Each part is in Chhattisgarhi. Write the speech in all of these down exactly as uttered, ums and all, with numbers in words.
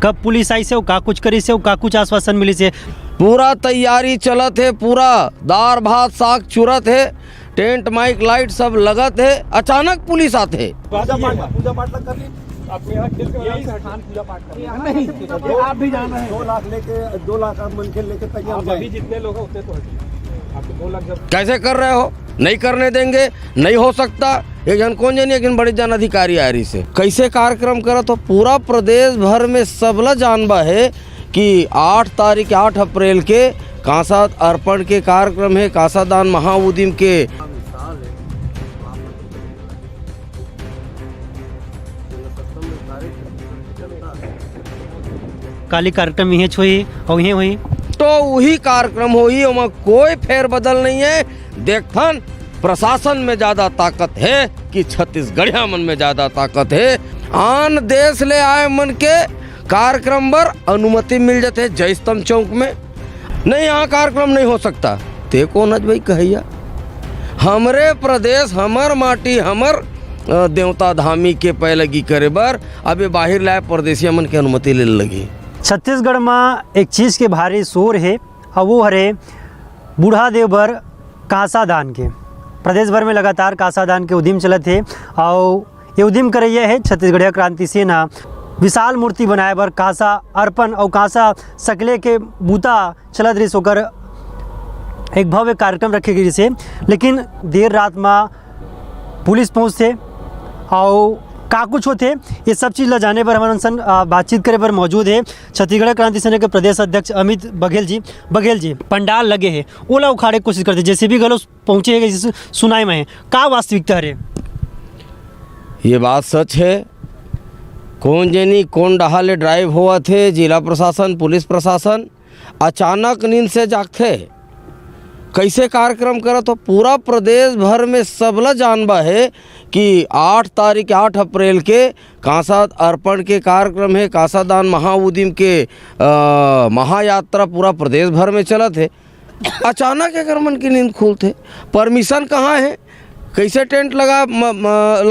कब पुलिस आइस हे, का कुछ करिस हे, का कुछ आश्वासन मिलिस हे? पूरा तैयारी चलत हे, पूरा दार भात साग चुरत हे, टेंट माइक लाइट सब लगत हे, अचानक पुलिस आत हे। पूजा पाठ, पूजा पाठ तक कर ली। अपने यहाँ खेल के मैदान से हटिए। स्थान पूजा पाठ कर ली। नहीं, आप भी जाना है। दो लाख लेके, दो लाख आप मन के लेके तैयार आप अभी जाए। जितने लोग हैं, उतने तो हटिए। आपको दो लाख जब कैसे कर रहे हो? नहीं करने देंगे, नहीं हो सकता। एक जन कोन जनी, एक जन बड़े जन अधिकारी आय रहिसे। कैसे कार्यक्रम करत हो? पूरा प्रदेश भर में सबला जानबा हे कि आठ तारीख, आठ अप्रैल के कांसा अर्पण के कार्यक्रम हे, कांसा दान महाउदिम के। काली कार्यक्रम इहेंच होही अउ इहें होही। तो उही कार्यक्रम होही, ओमा कोई फेरबदल नहीं है। देखथन, प्रशासन में ज्यादा ताकत है कि छत्तीसगढ़िया मन में ज्यादा ताकत है। आन देश ले आए मन के कार्यक्रम बर अनुमति मिल जाथे जय स्तंभ चौक में। नहीं, यहाँ कार्यक्रम नहीं हो सकता। ते कौन हच भाई कहैया? हमरे प्रदेश, हमर माटी, हमर, अ, देवता धामी के पैलगी करे बर अब ये बाहिर लाए परदेसिया मन के अनुमति ले लगी। छत्तीसगढ़ म एक चीज के भारी शोर हे, अउ वो हरे बूढ़ा देव बर कांसा दान के। प्रदेश भर में लगातार कांसा दान के उदिम चलत हे, अउ ये उदिम करैया हे छत्तीसगढ़िया क्रांति सेना। विशाल मूर्ति बनाए बर कांसा अर्पण अउ कांसा सकले के बूता चलत रहिस, ओकर एक भव्य कार्यक्रम रखे गिस हे, लेकिन देर रात म पुलिस पहुंचथे अउ का कुछ होथे, ये सब चीज ला जाने बर हमन सन, अ, बातचीत करे बर मौजूद हे छत्तीसगढ़ क्रांति सेना के प्रदेश अध्यक्ष अमित बघेल जी। बघेल जी, पंडाल लगे हे, ओला उखाड़े के कोशिश करथे, जेसीबी घलो पहुंचे हे, जैसे सुनाई में हे, का वास्तविकता हरे? ये बात सच है। कौन जनी कौन डहा ले ड्राइव होवत हे, जिला प्रशासन, पुलिस प्रशासन अचानक नींद से जागथे। कैसे कार्यक्रम करत हो? पूरा प्रदेश भर में सबला जानबा है कि आठ तारीख, आठ अप्रैल के कांसा अर्पण के कार्यक्रम है, कांसा दान महाउदिम के, अ, महायात्रा पूरा प्रदेश भर में चलत है। अचानक एकर मन की नींद खुलथे। परमिशन कहाँ है? कैसे टेंट लगा, म, म,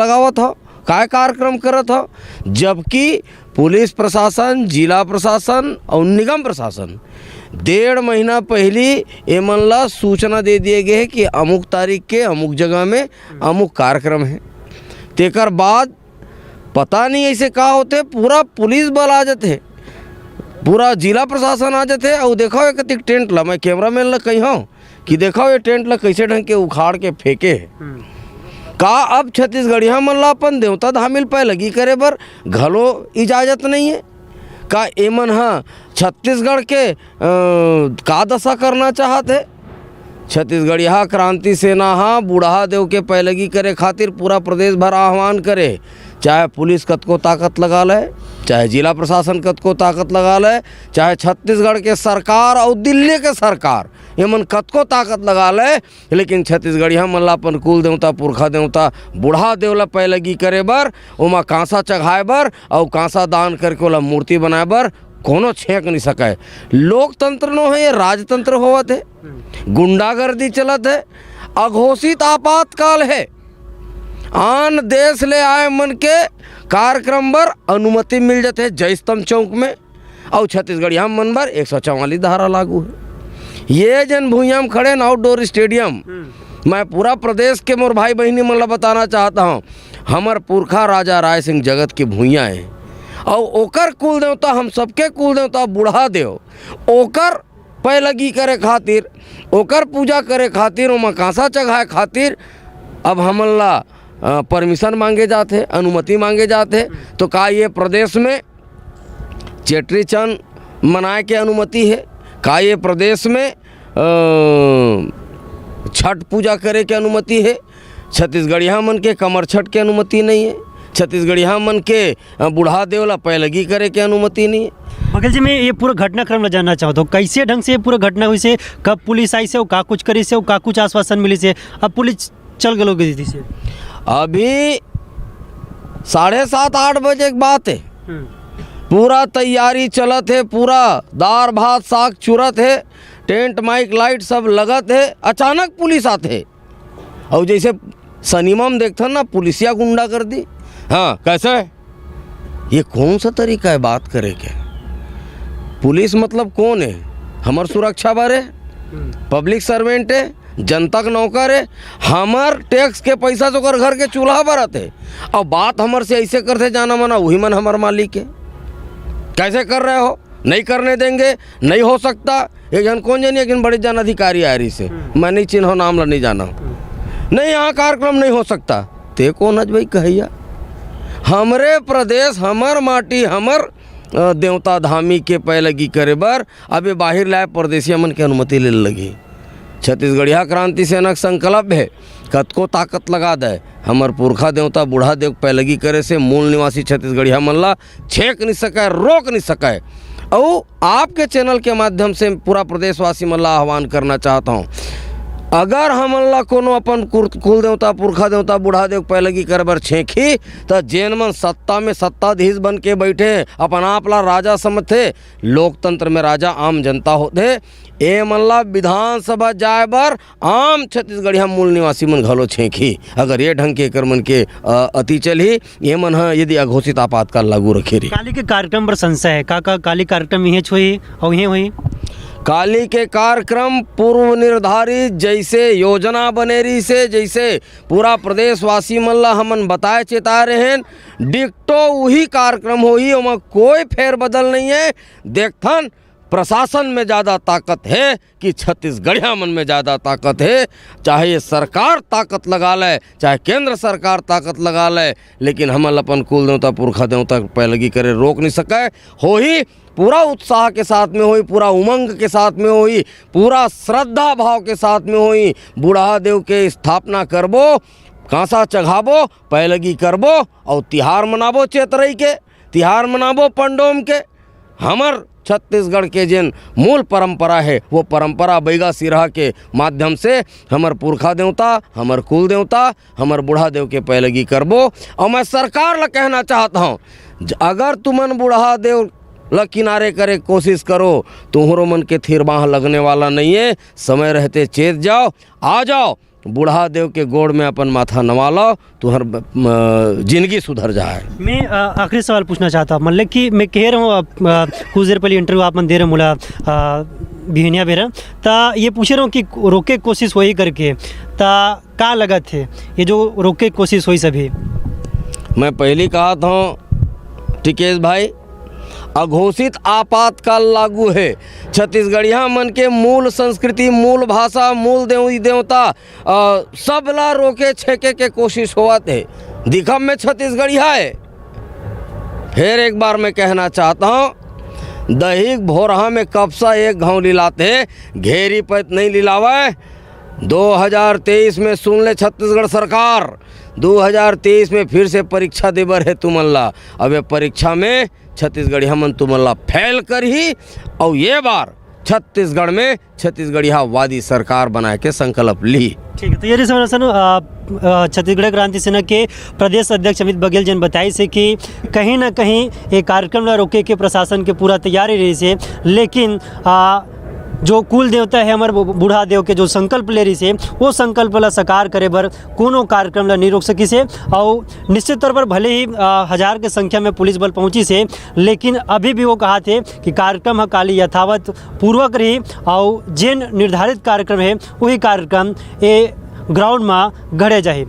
लगावत हो? काय कार्यक्रम करत हो? जबकि पुलिस प्रशासन, जिला प्रशासन और निगम प्रशासन डेढ़ महीना पहली एमन ला सूचना दे दिए गए है कि अमुक तारीख के अमुक जगह में अमुक कार्यक्रम है। तेकर बाद पता नहीं ऐसे का होते, पूरा पुलिस बल आ जाते, पूरा जिला प्रशासन आ जाते। और देखो एक कतिक टेंट ला, मैं कैमरामैन ला कहिहौं कि देखो ये टेंट ला कैसे ढंग के उखाड़ के फेंके है। हम्म। का अब छत्तीसगढ़िया मन ला अपन देवता धामिल पैलगी करे बर घलो इजाजत नहीं है? का एमन ह छत्तीसगढ़ के, अ, का दशा करना चाहत है? छत्तीसगढ़िया क्रांति सेना ह बूढ़ा देव के पैलगी करे खातिर पूरा प्रदेश भर आह्वान करे, चाहे पुलिस कतको ताकत लगा ले, चाहे जिला प्रशासन कतको ताकत लगा ले, चाहे छत्तीसगढ़ के सरकार और दिल्ली के सरकार, एमन कतको ताकत लगा ले, लेकिन छत्तीसगढ़िया मन ला अपन कुल देवता, पुरखा देवता, बूढ़ा देव ला पैलगी करे बर, ओमा कांसा चघाए बर और कांसा दान करके ओला मूर्ति बनाए बर कोनो छेंक नहीं सकय। लोकतंत्र नो है, ये राजतंत्र होवत है, गुंडागर्दी चलत है, अघोषित आपातकाल है। आन देश ले आए मन के कार्यक्रम बर अनुमति मिल जाथे जय स्तंभ चौक में, अउ छत्तीसगढ़िया मन बर एक सौ चौवालीस धारा लागू है। ये जन भुइयां में खड़े न आउटडोर स्टेडियम, हम्म। मैं पूरा प्रदेश के मोर भाई बहिनी मन ला बताना चाहता हूँ, हमर पुरखा राजा राय सिंह जगत के भुइयां है, अउ ओकर कुल देवता, हम सबके कुल देवता बूढ़ा देव, ओकर पैलगी करे खातिर, ओकर पूजा करे खातिर, ओमा कांसा चघाए खातिर अब हमन ला, अ, परमिशन मांगे जात हे, अनुमति मांगे जात हे। तो का ये प्रदेश में चेट्री चंद मनाए के अनुमति हे? का ये प्रदेश में, अ, छठ पूजा करे के अनुमति हे? छत्तीसगढ़िया मन के कमर छठ के अनुमति नहीं है। छत्तीसगढ़िया मन के, अ, बूढ़ा देव ला पैलगी करे के अनुमति नहीं है। बघेल जी, मैं ये पूरा घटनाक्रम ला जानना चाहत हूँ, कैसे ढंग से ये पूरा घटना हुई से, कब पुलिस आई से, का कुछ करी से, का कुछ आश्वासन मिली से, अब पुलिस चल गलो गई थी से? अभी साढ़े सात, आठ बजे के बात है। हम्म। पूरा तैयारी चलत है, पूरा दार भात साग चुरत है, टेंट माइक लाइट सब लगत है, अचानक पुलिस आत है। और जैसे सिनेमा में देखथन ना, पुलिसिया गुंडागर्दी। हाँ, कैसे? ये कौन सा तरीका है बात करे के? पुलिस मतलब कौन है? हमर सुरक्षा बर है, पब्लिक सर्वेंट है, जनता के नौकर है। हमर टैक्स के पैसा से ओकर घर के चूल्हा बरत है। अब बात हमर से ऐसे करथे जाना मना, वही मन हमर मालिक है। कैसे कर रहे हो? नहीं करने देंगे, नहीं हो सकता। एक जन कौन जनी, एक जन बड़े जन अधिकारी आए रहिसे, मैं नहीं चिन्हव, नाम ला नहीं जानव। नहीं, यहाँ कार्यक्रम नहीं हो सकता। ते कौन हच भाई कहैया? हमरे प्रदेश, हमर माटी, हमर अ, देवता धामी के पैलगी करे बर अबे बाहिर ले आए परदेसिया मन के अनुमति ले लगही। छत्तीसगढ़िया क्रांति सेना के संकल्प हे, कतको ताकत लगा दे, हमर पुरखा देवता बूढ़ा देव के पैलगी करे से मूल निवासी छत्तीसगढ़िया मन ला छेक नहीं सकय, रोक नहीं सकय। अउ आपके चैनल के माध्यम से पूरा प्रदेशवासी मन ला आह्वान करना चाहत हौं, अगर हमन ला कोनो अपन कुर-, कुल देवता, पुरखा देवता, बूढ़ा देव के पैलगी करे बर छेंकही, त जेन मन सत्ता में सत्ताधीश बन के बैठे, अपन आप ला राजा समझथे, लोकतंत्र में राजा आम जनता होथे, ए मन ला विधानसभा जाए बर आम छत्तीसगढ़िया मूल निवासी मन घलो छेंकही। अगर ये ढंग के एकर मन के, अ, अति चलही, ये मन ह यदि अघोषित आपातकाल लागू रखे रही। काली के कार्यक्रम पर संशय है, का, का काली कार्यक्रम इहें होही अउ इहें होही? काली के कार्यक्रम पूर्व निर्धारित जैसे योजना बने रहिसे, जैसे पूरा प्रदेशवासी मन ला हमन बताए चेताए रहेन, डिक्टो उही कार्यक्रम होही, ओमा कोई फेरबदल नहीं है। देखथन, प्रशासन में ज़्यादा ताकत है कि छत्तीसगढ़िया मन में ज़्यादा ताकत है। चाहे ये सरकार ताकत लगा ले, चाहे केंद्र सरकार ताकत लगा ले, लेकिन हमन अपन कुल देवता पुरखा देवता के पैलगी करे रोक नहीं सके। होही, पूरा उत्साह के साथ में होही, पूरा उमंग के साथ में होही, पूरा श्रद्धा भाव के साथ में होही। बूढ़ा देव के स्थापना करबो, कांसा चघाबो, पैलगी करबो अउ तिहार मनाबो चेतरई के, तिहार मनाबो पंडोम के। हमर छत्तीसगढ़ के जेन मूल परंपरा हे, वो परंपरा बैगा सिरहा के माध्यम से हमर पुरखा देवता, हमर कुल देवता, हमर बूढ़ा देव के पैलगी करबो। अउ मैं सरकार ला कहना चाहत हौं, ज-, अगर तुमन बूढ़ा देव ला किनारे करे के कोशिश करो, तुहरो मन के थिर बांह लगने वाला नहीं है। समय रहते चेत जाओ, आ जाओ, बूढ़ा देव के गोड़ में अपन माथा नवा लो, तुहर ब-, म-, जिंदगी सुधर जाए। मैं, अ, आखिरी सवाल पूछना चाहता हूँ, मतलब कि मैं कह रहा हूँ, अ, अ, कुछ देर पहले इंटरव्यू आप मन दे रहे मोला, अ, बिहनिया बेरा, ता ये पूछ रहा हूँ कि रोके के कोशिश वही करके, ता का लगत है ये जो रोके के कोशिश होइस अभी? मैं पहली कहत हौं टिकेश भाई, अघोषित आपातकाल लागू हे। छत्तीसगढ़िया मन के मूल संस्कृति, मूल भाषा, मूल देवी देवता, अ, सब ला रोके छेके के कोशिश होवत हे। दिखब में छत्तीसगढ़िया हे। फिर एक बार मैं कहना चाहत हौं, दही के भोरहा में कपसा एक घांव लिलात हे, घेरी पैत नहीं लिलावय। दो हज़ार तेईस में सुन ले छत्तीसगढ़ सरकार, दो हज़ार तेईस में फिर से परीक्षा दे बर हे तुमन ला। अब ये परीक्षा में छत्तीसगढ़िया मन तुमन ला फेल करही, अउ ये बार छत्तीसगढ़ में छत्तीसगढ़ियावादी सरकार बनाए के संकल्प ली। ठीक है, तो ये रहिस हमर सन, अ, अ, छत्तीसगढ़ क्रांति सेना के प्रदेश अध्यक्ष अमित बघेल जी ने बताइस हे कि कहीं ना कहीं ये कार्यक्रम ला रोके के प्रशासन के पूरा तैयारी रहिस हे, लेकिन, अ, जो कुल देवता हे हमर बू-, बूढ़ा देव के जो संकल्प ले रहिस हे, वो संकल्प ला साकार करे बर कोनो कार्यक्रम ला नहीं रोक सकिस हे। अउ निश्चित तौर पर भले ही, अ, हजार के संख्या में पुलिस बल पहुंचिस हे, लेकिन अभी भी वो कहत हे कि कार्यक्रम ह काली यथावत पूर्वक रही, अउ जेन निर्धारित कार्यक्रम हे, वही कार्यक्रम ए ग्राउंड म घड़े जाही।